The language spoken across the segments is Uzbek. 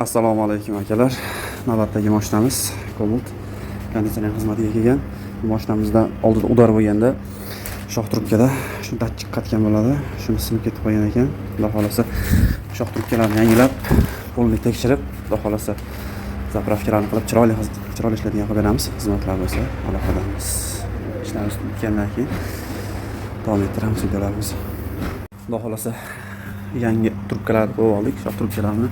Assalomu alaykum, akalar. Navbatdagi mashinamiz Cobalt konditsioner xizmatiga kelgan. Bu mashinamizda oldida удар bo'lganda shox trubkada shu datchik qatgan bo'ladi. Shuni sinib ketib qolgan ekan. Xudo xohlasa, shox trubkalarni yangilab, полный tekshirib, Xudo xohlasa, заправка larni qilib, chiroyli chiroyli ishlaydigan qilib beramiz. Xizmatlar bo'lsa, aloqadamiz. Ishlarimiz bitgandan keyin davom ettiramiz videolarimizni. Xudo xohlasa, yangi trubkalarni qo'yib oldik. Shox trubkalarni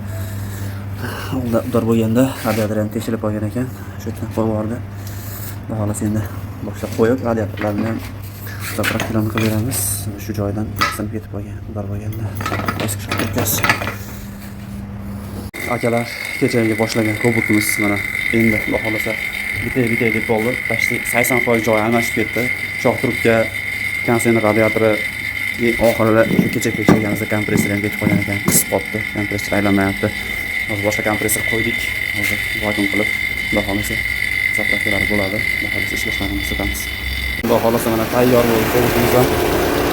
oldida удар bo'lganda radiator ham teshilib qolgan ekan. Shu yerdan qo'yib yubordi. Xudo xohlasa, endi boshlab qo'yib, radiatorlarni ham заправка larni qilib beramiz. Shu joydan sinib ketib qolgan удар bo'lganda eski shox trubkasi. Akalar, kechagi boshlagan Cobaltimiz mana endi, Xudo xohlasa, bitay bitay deb bo'ldi. Почти 80% joyi almashib ketdi. Shox trubka, konditsioner radiatori, oxirida shu kecha tekshirganimizda kompressor ham ketib qolgan ekan, qisib qolibdi, kompressor aylanmayapti. Hozir boshqa kompressor qo'ydik. Hozir vakuum qilib, Xudo xohlasa, заправка lari bo'ladi. Xudo xohlasa, ishlashlarini ko'rsatamiz. Xudo xohlasa, mana tayyor bo'ldi Cobaltimiz ham,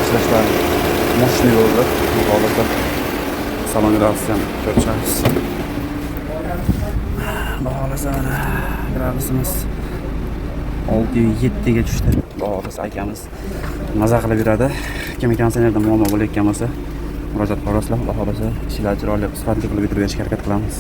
ishlashlari мощный bo'ldi. Xudo xohlasa, salon gradusini ham ko'rib chiqamiz. Xudo xohlasa, mana gradusimiz 6,7 ga tushdi. Xudo xohlasa, akamiz maza qilib yuradi. Kim konditsionerda muammo bo'layotgan bo'lsa, murojaat qilasizlar. Xudo xohlasa, ishlar chiroyli, sifatli qilib bitirib berishga harakat qilamiz.